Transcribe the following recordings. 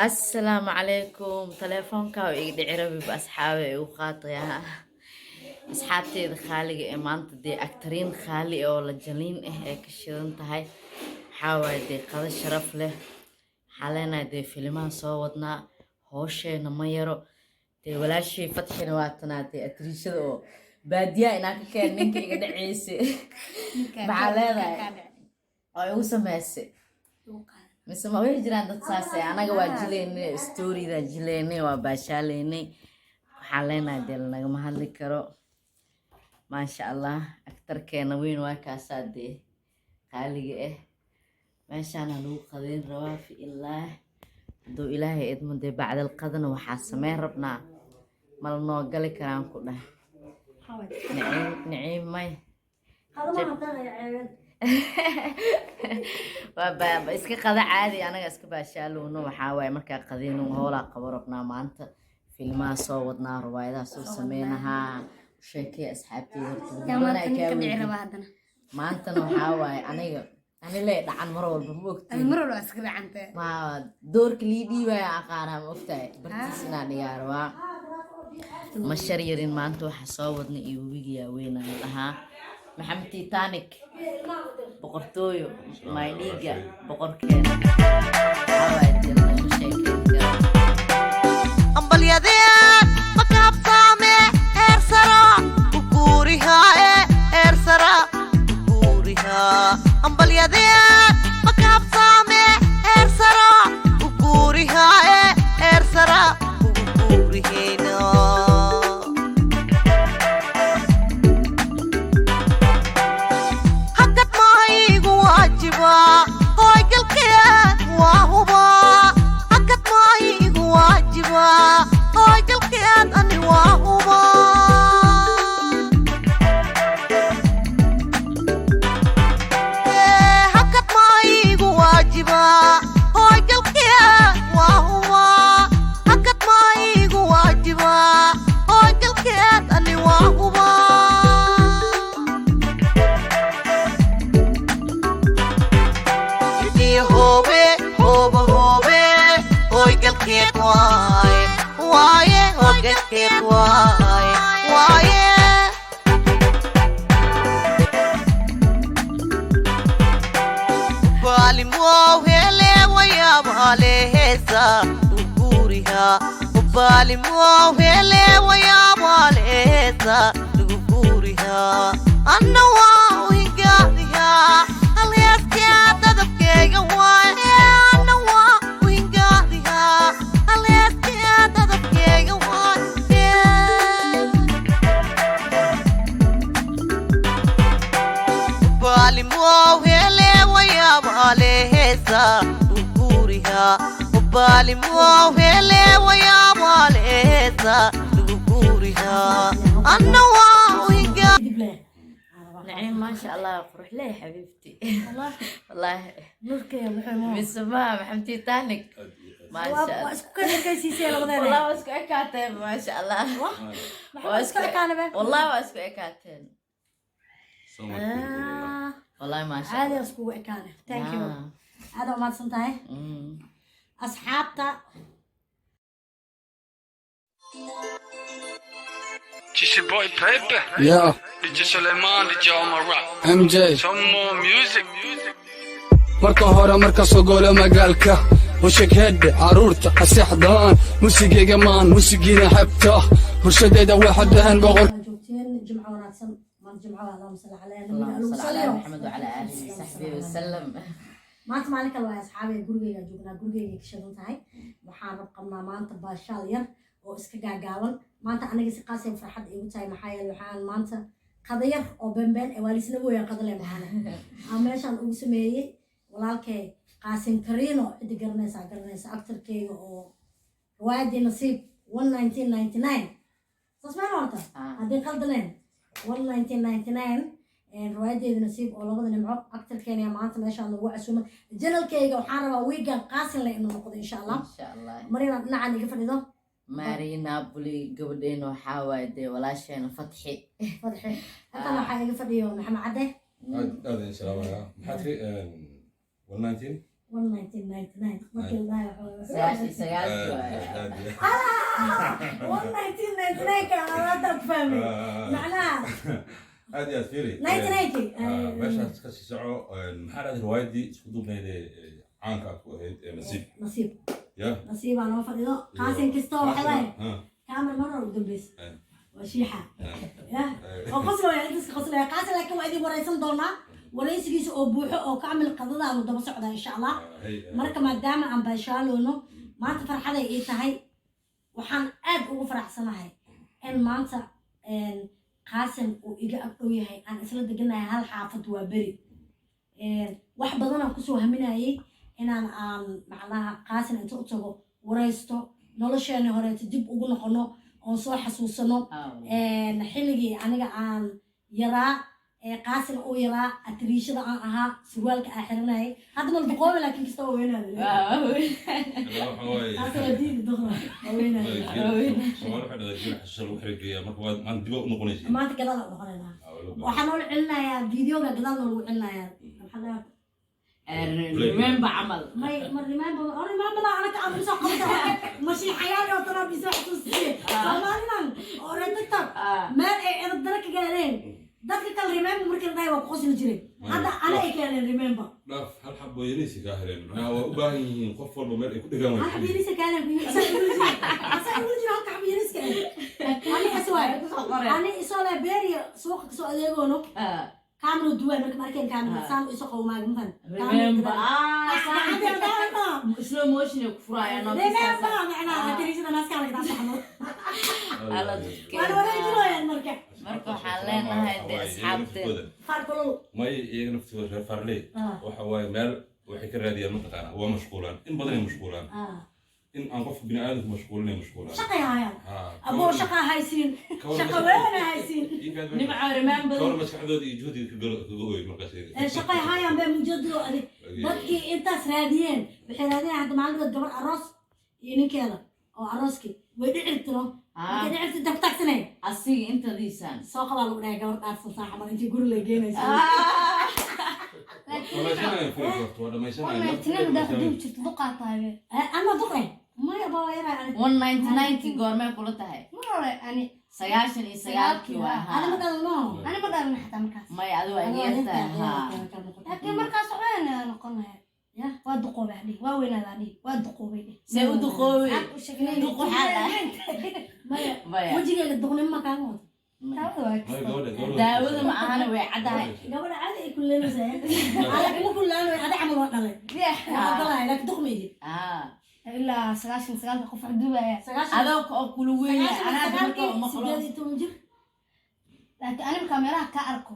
Assalaamu calaykum. Telefoonka oo iga dhici rabiba, asxaabe, igu qaataya. Asxaabteeda khaaliga ee, maanta dee actoriin khaali oo la jaliin ah ee ka shidan tahay. Waxaa waaye dee qado sharaf leh. Waxaa leenahay dee filimaha soo wadnaa, hoosheenna ma yaro. Dee walaashii Fatxina waa tanaa, dee atriishada oo baadiyaha inaa ka keen ninka iga dhaceyse. Maxaa leedahay oo igu sameysay? Mise ma way jiraan dad saas eh? Anaga waa jileynay, storyda jileynay, waa baashaaleynay. Waxaan leenahay dee lanagama hadli karo. Maasha Allah, actorkeena weyn waa kaasaa dee qaaliga ah. Meeshaana lagu qadeyn rabaa fi illaah hadduu Ilaahay idmo. Dee bacdal qadana waxaa sameyn rabnaa, mala noo gali karaan ku dhah. Niciim, Niciim, may waa iska qada caadi, anaga iska baashaalowno. Waxaa waaye markaa qadeyno hoolaa qabo rabnaa. Maanta filmaha soo wadnaa, riwaayadaha soo sameynahaa. Sheekee asxaabteyda horta dad badan ay kaa weydiin. Maantana waxaa waaye aniga ani lee dhacan mar walba, ma ogtiin? Ma doorka lii dhiibaya aqaanaa, ma ogtahay? Bartiis inaa dhigaa rabaa, ma shar yarin. Maanta waxa soo wadna iyo webigayaa weynaan dhahaa Maxamed Titanic, boqortooyo maydhiiga, boqorkeena. Waxaa waaye dee lagama sheekeyn karo. Ambalyadeen makaabsaame heersara uguurihaae, heersara uguurihaa. Ambalyadeen makaabsaame heersara uguurihaae, heersara uguuriheyna. Hakad maayigu waajibaa, hooygalkeed waa hubaa. Hakad maayigu waajibaa, hooygalkeed ani waa hubaa. Hakad maayigu waajibaa, hooygalkeed waa hubaa. Hakad maayigu waajibaa, hooygalkeed ani waa hubaa. Idii hoobe, hoobe, hoobe, hooygalkeed waaye, waaye, hooygalkeed waaye, waaye. Baalimow hele wayaabale heesa uguriha. Baalimow hele wayaabale heesa uguriha. Anna waa uhingaadiha halheeskaa dadabkeyga waaye. Anna waa uhingaadiha halheeskaa dadabkeyga waaye. Baalimow hele wayaabale heesa uguriha. Baalimow hele wayaabale heesa uguriha. Anna waa uhingaa. Naciim, maasha Allah, qurux leh xabiibti, wallaahi. Mise ma Maxamed Titanic, maasha Allah. Isku kadakaysiisay labadeena. Wallahi waa isku ekaateen, maasha Allah. Waa isku ekaanaba. Wallahi waa isku ekaateen, wallahi, maasha Caadi Allah. Iskugu ekaane. Thank you, aad umahadsan tahay. Asxaabta. It's your boy Pepe, Yeah, DJ Suleiman, DJ Omar Rock. MJ. Some more music. Marka hore marka soo golo magaalka, usheg hedhe caruurta ha seexdaan, musigayga maan musigiina xebta bulshadeeda waxaa dhahan boqor. Waan joogteen, jimco wanaagsan. Maanta jimco waa. Allahuma salli calaa nabiga. اللهم Alugu صل على saliyo. محمد وعلى آله وصحبه وسلم. Maanta maalin kale waa, asxaabay, gurigeyga joognaa, gurigeyga ka shidan tahay. Waxaan rab qabnaa maanta baashaal yar oo iska gaagaaban. Maanta aniga si qaasay farxad iigu tahay, maxaa yeele waxaan maanta qada yar oo beenbeen ee waa liisla mooyaa qadale maxaane aan meeshaan ugu sameeyey walaalkay Qaasim Kariino. Ciddi garanaysaa garanaysa, actorkeyga oo riwaayadii Nasiib 1999, saas meel horta. Ah. Haddii qaldaneen 1999, riwaayadeeda Nasiib oo labada Nimco, actorkeena maanta meeshaan lagu casuuma. Channelkeyga waxaan rabaa wiigan Qaasin le inuu noqdo, insha Allah. إن شاء الله. Marina dhinacan iga fadhido. Maari Napoli gabadheena waxaa waaye dee walaasheena Fatxi. Fadxi. Halkan waxaa iga fadhiyo Maxamed Cadde. Aad aad idin salaamayaa. Maxaa tiri? 119. 1999 markii la dhahayo. 99-kii waaye. Aad iyo 1999 ka hadda ku fahmay macnaha. Aad iyo aad, fiiri. 1990. Meeshaas ka sii soco. Maxaa dhahday riwaayadii isku duubnayd ee caanka ku ahayd ee Nasiib? Nasiib. Ya. Nasiibaa noo fadhido. Qaasin kastoo waxay leeyahay kaamar mar hore u dambeysa waa shiixa ya oo qoslaya, intaska qoslaya Qaasin, laakiin waa idin wareysan doonaa, wareysigiisa oo buuxo oo kaamil qadadaanu daba socdaa, insha Allah. Marka maadaama aan baashaaloono maanta, farxaday ii tahay. Waxaan aad ugu faraxsanahay in maanta Qaasim uu iga agdhow yahay, aan isla deganahay hal xaafad, waa beri. Wax badanaan kusoo haminayay inaan aan macnaha Qaasim inta u tago, waraysto, nolosheeni horeeto dib ugu noqono oon soo xasuusano xilligii aniga aan yaraa ee Qaasim uu yaraa, atariishada aan ahaa, surwaalka aan xiranayay. Hadda mal duqoobe, laakiin kasta waa weynaada. Waxa waaye Qaasim waa diidi duqda, waa weynaada. Soomaali waxay dhahdaa geel xasuusa lagu xirigeeyaa. Marka waad maanta dib u noqonaysa. Maanta gadaal aan noqonaynaa. Waxaa noola celinayaa videoga, gadaal noolagu celinayaa. Maxaa laga Remember camal. May ma remember oo remember la anaka aan soo qabta mashiixayaal oo tanaa bisoo xasuusiye Soomaalidan oo reer TikTok meel ay edab dara ka gaareen. Dadka kale remember markii la dhahay waa ku qosli jiray, hadda ana ay keeneen remember. Dhaaf, hal xabo yariisi kaa heleen. Macnaha waa u baahan yihiin qof walba meel ay ku dhegaan. Hal xab yariisa keeneen ku asaa igula jira, asaa igula jira halka xab yariiska eh. Ani is waay, ani isoo leh beeriya suuqa kasoo adeegoono, kaamiro duway. Marka ma arkeen kaamiro saan iso qowmaaga mafan. Remember, slow motion ay ku furayaan. Remember macnaha atariishada naaska laga dhaafo. Ala. Waan wareejinayaan marka. Marka waxaan leenahay dee asxaabteen Faar kulul. May, iyaga naftooda reer Farley waxa waaye meel waxay ka raadiyaan, mataqaana, waa mashquulaan, in badan ay mashquulaan, in aan qofka bini aadamku mashquulin ay mashquulaan. Shaqay hayaan aboo, shaqa haysiin, shaqa weyn haysiin. Nimco remember. Kawar maskaxdooda iyo juhdiga kaga ooy markaas iyaga. Shaqay hayaan bee mujadido adig. Dadkii intaas raadiyeen waxay raadiyeen hadda maalin gabar aroos iyo ninkeeda oo arooskii way dhicirtino, markay dhicirti inta ku taagsanay. Asiga intadiisaan soo qabaa lagu dhahay gabar dhaarsan saaxa mal intii guri la geenaysa. Dhamaysanayaan fiiri horta, waa dhamaysanayaan. 199 daa duub jirto, duqaa tahay. Ama duqe maya baa yaraa ani. 1990 goormay kula tahay? Mar hore ani. 99-kii waa. Ana ma Haa. dhalan no. Ani ma dhalan xataa markaas. Maya, adi waa iga yartahay, haa. Laakiin markaas waxaan noqon lahaa waa duqoobay adhihi, waa weynaadaa dhihi, waa duqoobay dhihi. See u duqoobay? Xaq u sheegnay. Duq waxaa dhahay Maya. Maya. Wejigeyga duqnimo ma kaaga wato. Taawada waa May, kasta. Daawada ma ahana, way caddahay. Gabadha caadi ay kulleynaysaa, laakiin ma kulleynay adi camal, waa dhalay, waa ogolahay, laakiin duq ma ihi. Ilaa 99-ka qof wax duubaya. 90. Adoo oo kula weyn 99-kii anaa marka maqlo. 18 jir. Laakiin ani markaa meelaha ka arko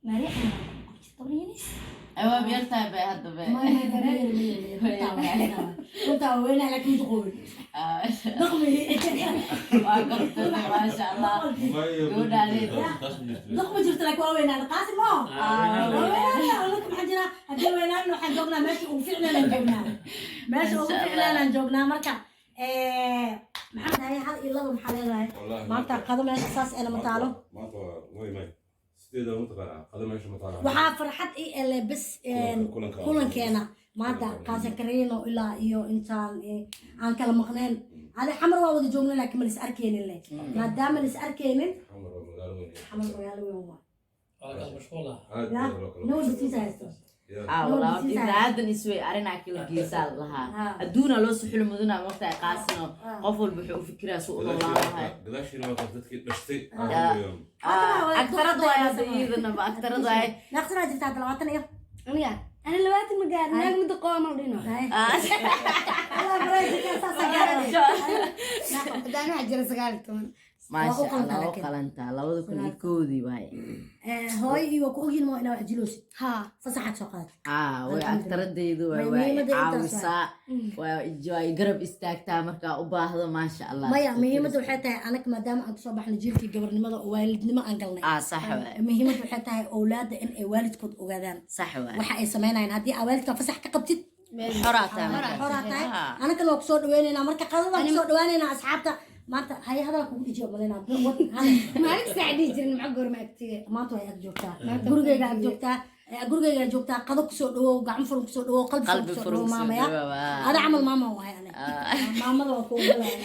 maariya camal 10 years. Ay, waa yartahay bay hadda bay. Maya, maya, maya, runtaa waa weynaa, laakiin duqoobin, duq ma ihi. Waa gartay, maasha Allah. Taas ma jirto. Duq ma jirto, laakiin waa weynaan. Qaasim ma waa weynaan. Anaka maxaa jira, haddii weynaan waxaan joognaa meesha ugu ficnaan joognaa, meesha ugu ficnaan joognaa. Marka maxamed haye, hal iyo laba maxaa leedahay? Wallaahi, maanta qado meesha saas eena ma taalo. Maanta waa way may sideeda, mataqaanaa, qado meesha ma taalo. Waxaa farxad ii ele bes kulankeena maanta, Qaasan Kariino, ilaa iyo intaan aan kala maqneen. Adi Xamar waa wada joogna, laakiin ma lis arkeynin le, maadaama lis arkeynin. Xamar waa magaalo weyn. Xamar magaalo weyn waa. Waa kala mashquul ah. Aad ya baa loo kala nin walba tiisa haysto. Ya. Walaa idaacadan iswey arrinaa kala geesaa lahaa. Adduunaa loo suxuli mudunaa mogtahay, Qaasino. Qof walba wuxuu u fikiraa si u noolaan lahay. Gadaashiina waa taas dadkii dhashtay. Aktarad waay hadda, iyadana aktarad waay. Meeqsanaa jirta hadda? 20 iyo Aniga ani 20 ma gaarin, naag muddo qooma dhino. Allah baraysa, saasaa gaaray. Haddaan waxaa jira 19. Maasha Waa u qalantaa Allah, u laakiin. qalantaa, 2001-dii waay. Hooyo iyo waa ku ogyihin ma inaa wax jiloosid? Haa. Fasaxaad soo qaadatay. Way aktaradeydu waay, May waa i muhiimadda intaas. caawisaa, waa i garab istaagtaa markaa u baahdo, maasha Allah. Maya, muhiimadda waxay tahay anaga maadaama aan kasoo baxnay jiilkii gabarnimada oo waalidnimo aan galnay, Sax waay. Muhiimadda waxay tahay owlaadda in ay waalidkood ogaadaan Sax waay. waxa ay samaynayaan. Haddii aa waalidka fasax ka qabtid, xoraa tahay markaas. Xoraa tahay. Anagana waa kusoo dhaweynaynaa marka qadadaan kusoo dhawaaneynaa asxaabta maanta. Haye, hadal kugu dhijiyo malaynaa. Maalin saac dhihi jirin maca goorma agtiga. Maanta way ag joogtaa, gurigeyga ag joogtaa. Gurigayga joogtaa, qado kusoo dhawow, gacan furan kusoo dhawow, qalbi furan Qalbi kusoo furan dhawow. kusoo Maamaya. dhawow, waa. Ada camal maama wahay aniga, maamada waa ku ogolaya.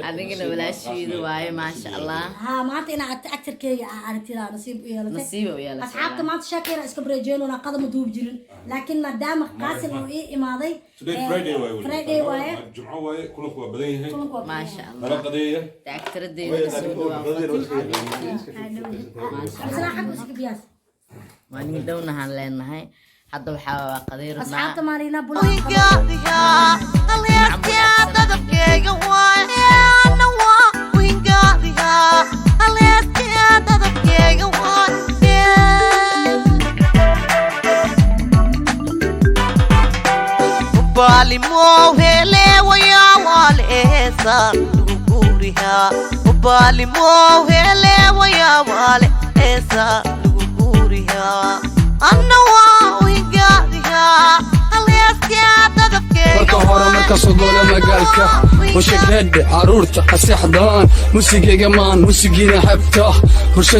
Adigana walaashiida waaye, maasha Allah. Haa, maanta inaa actarkeyga ah aragtidaa nasiib u yeelatay. Nasiiba u yeelatay. Asxaabta, maanta sheekayna iska bareejeynona, qada ma duubi jirin, laakiin maadaama Qaasim uu ii imaaday. Today Friday waaye weli. Friday waaye. Jumco waaye, kulanku waa badan yahay. Kulanku waa badan. Maasha Allah. Nala qadeeya. Actaradeeda kasoo dhawaa. Cabdisalaan, xagga iska biyaas. Waa nin dhownahaan leenahay. Hadda waxaa waa qadayr. Asxaabta, maalina bula. Uhingaadiyaa halheestia dadabkeyga waaye, ana waa uhingaadiyaa halheestia dadabkeyga waaye. Ubaalimo hele wayaawaleesa lagu guurihaa, ubaalimo hele wayaawaleesa lagu guurihaa, anna waa uhingaadiyaa halheestia dadabkeyga. Marka hore marka soo golo magaalka, u sheeg heedhe, caruurta ha seexdaan, musigayga maan musigiina xebta bulshada.